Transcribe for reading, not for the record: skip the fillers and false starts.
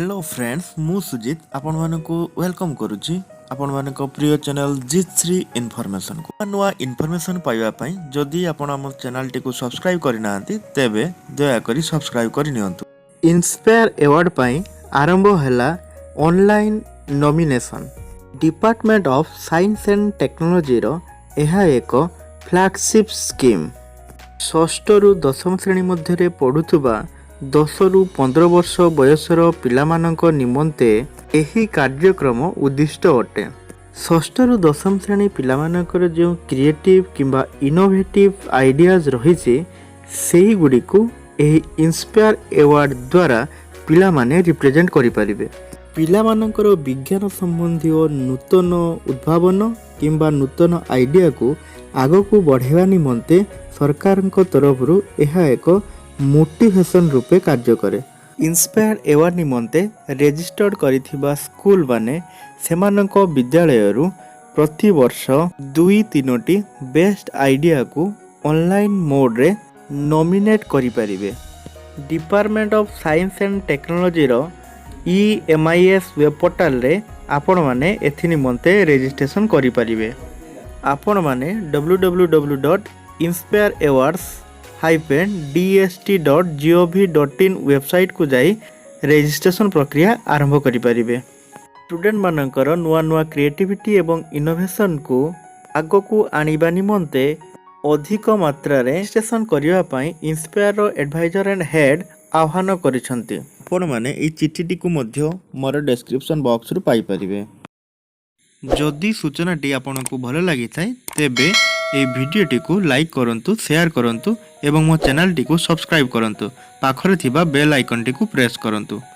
Hello friends, ମୁଁ ସୁଜିତ ଆପଣମାନଙ୍କୁ welcome କରୁଛି ଆପଣମାନଙ୍କ ପ୍ରିୟ ଚ୍ୟାନେଲ୍ ଜିତ୍ ଶ୍ରୀ ଇନଫର୍ମେସନ୍କୁ। ନୂଆ ନୂଆ ଇନଫର୍ମେସନ୍ ପାଇବା ପାଇଁ ଯଦି ଆପଣ ଆମ ଚ୍ୟାନେଲ୍ଟିକୁ ସବସ୍କ୍ରାଇବ୍ କରିନାହାନ୍ତି, ତେବେ ଦୟାକରି ସବସ୍କ୍ରାଇବ୍ କରିନିଅନ୍ତୁ। ଇନ୍ସପାୟାର ଆୱାର୍ଡ଼ ପାଇଁ ଆରମ୍ଭ ହେଲା online nomination. Department of science and ଟେକ୍ନୋଲୋଜିର ଏହା ଏକ ଫ୍ଲାଗସିପ୍ ସ୍କିମ୍। ଷଷ୍ଠରୁ ଦଶମ ଶ୍ରେଣୀ ମଧ୍ୟରେ ପଢ଼ୁଥିବା 10ରୁ 15 ବର୍ଷ ବୟସର ପିଲାମାନଙ୍କ ନିମନ୍ତେ ଏହି କାର୍ଯ୍ୟକ୍ରମ ଉଦ୍ଦିଷ୍ଟ ଅଟେ। ଷଷ୍ଠରୁ ଦଶମ ଶ୍ରେଣୀ ପିଲାମାନଙ୍କର ଯେଉଁ କ୍ରିଏଟିଭ୍ କିମ୍ବା ଇନୋଭେଟିଭ୍ ଆଇଡ଼ିଆଜ୍ ରହିଛି, ସେହିଗୁଡ଼ିକୁ ଏହି ଇନ୍ସପାୟାର ଆୱାର୍ଡ଼ ଦ୍ୱାରା ପିଲାମାନେ ରିପ୍ରେଜେଣ୍ଟ କରିପାରିବେ। ପିଲାମାନଙ୍କର ବିଜ୍ଞାନ ସମ୍ବନ୍ଧୀୟ ନୂତନ ଉଦ୍ଭାବନ କିମ୍ବା ନୂତନ ଆଇଡ଼ିଆକୁ ଆଗକୁ ବଢ଼ାଇବା ନିମନ୍ତେ ସରକାରଙ୍କ ତରଫରୁ ଏହା ଏକ ମୋଟିଭେସନ୍ ରୂପେ କାର୍ଯ୍ୟ କରେ। ଇନ୍ସପାୟାର ଆୱାର୍ଡ଼ ନିମନ୍ତେ ରେଜିଷ୍ଟର୍ଡ଼ କରିଥିବା ସ୍କୁଲମାନେ ସେମାନଙ୍କ ବିଦ୍ୟାଳୟରୁ ପ୍ରତିବର୍ଷ ଦୁଇ ତିନୋଟି ବେଷ୍ଟ ଆଇଡ଼ିଆକୁ ଅନଲାଇନ୍ ମୋଡ଼୍ରେ ନମିନେଟ୍ କରିପାରିବେ। ଡିପାର୍ଟମେଣ୍ଟ ଅଫ୍ ସାଇନ୍ସ ଆଣ୍ଡ ଟେକ୍ନୋଲୋଜିର ଇଏମ୍ଆଇଏସ୍ ୱେବ୍ ପୋର୍ଟାଲରେ ଆପଣମାନେ ଏଥି ନିମନ୍ତେ ରେଜିଷ୍ଟ୍ରେସନ୍ କରିପାରିବେ। ଆପଣମାନେ www.inspireawards-dst.gov.in ୱେବସାଇଟ୍କୁ ଯାଇ ରେଜିଷ୍ଟ୍ରେସନ୍ ପ୍ରକ୍ରିୟା ଆରମ୍ଭ କରିପାରିବେ। ଷ୍ଟୁଡେଣ୍ଟମାନଙ୍କର ନୂଆ ନୂଆ କ୍ରିଏଟିଭିଟି ଏବଂ ଇନୋଭେସନ୍କୁ ଆଗକୁ ଆଣିବା ନିମନ୍ତେ ଅଧିକ ମାତ୍ରାରେ ରେଜିଷ୍ଟ୍ରେସନ୍ କରିବା ପାଇଁ ଇନ୍ସପାୟାରର ଆଡ଼ଭାଇଜର ଆଣ୍ଡ ହେଡ଼୍ ଆହ୍ୱାନ କରିଛନ୍ତି। ଆପଣମାନେ ଏହି ଚିଠିଟିକୁ ମଧ୍ୟ ମୋର ଡେସ୍କ୍ରିପସନ୍ ବକ୍ସରୁ ପାଇପାରିବେ। ଯଦି ସୂଚନାଟି ଆପଣଙ୍କୁ ଭଲ ଲାଗିଥାଏ, ତେବେ ଏହି ଭିଡ଼ିଓଟିକୁ ଲାଇକ୍ କରନ୍ତୁ, ସେୟାର କରନ୍ତୁ ଏବଂ ମୋ ଚ୍ୟାନେଲଟିକୁ ସବସ୍କ୍ରାଇବ୍ କରନ୍ତୁ। ପାଖରେ ଥିବା ବେଲ୍ ଆଇକନ୍ଟିକୁ ପ୍ରେସ୍ କରନ୍ତୁ।